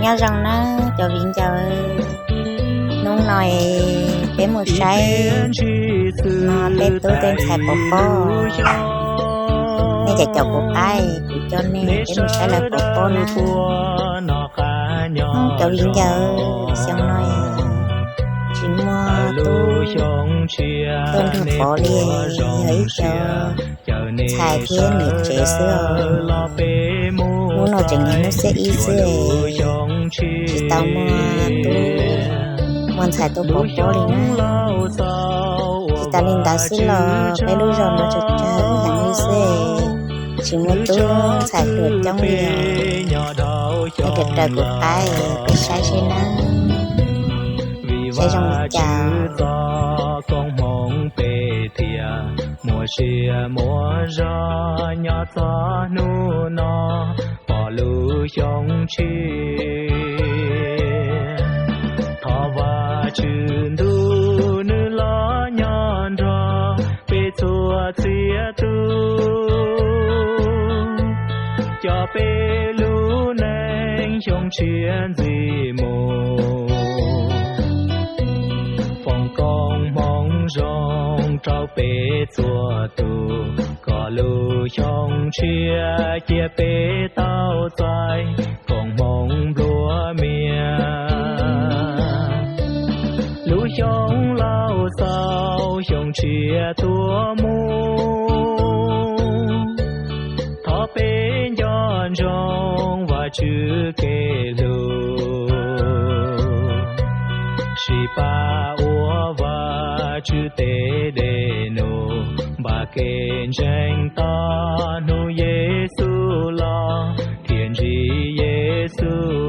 Nyob zoo nawb cov viv ncaus, hnub no peb mus saib no tej tub tej ntxhais pov pob. Nej caum caum kuv qaib, kuv coj nej peb mus saib lawv pov pob na. Cov viv ncaus, xyoo no tsis muaj tub tuaj nrog pov li, yog ib co ntxhais thiab niam tsev xwb os. Hnub no tseem yog hnub xiab ib xwb, tsis tau muaj tub muaj ntxhais tuaj pov pob li na. Tsis tas li ntawd xwb los peb lub zos no tsawg tsawg heev li xwb, tsis muaj tub ntxhais hluas coob li. Nej raws raws kuv qaib peb saib seb na, saib zoo li cas. Koob hmoov peb thiaj muaj sia muaj zog nyob txog hnub no pom lub xyoo tshiab. Thov Vajtswv ntuj nws los nyob nrog peb txhua txhia tus, coj peb lub neej xyoo tshiab ntxiv mus. Foom koob hmoov zoo rau peb txhua tus, kom lub xyoo tshiab cia peb tau txais koob hmoov nplua mias. Lub xyoo laus xaus xyoo tshiab tuaj mus, thov peb nco ntsoov Vajtswv kev hlub, sib pab ua Vajtswv tes dej num, npaj kev ntseeg tos hnub Yexus los thiaj ntsib Yexus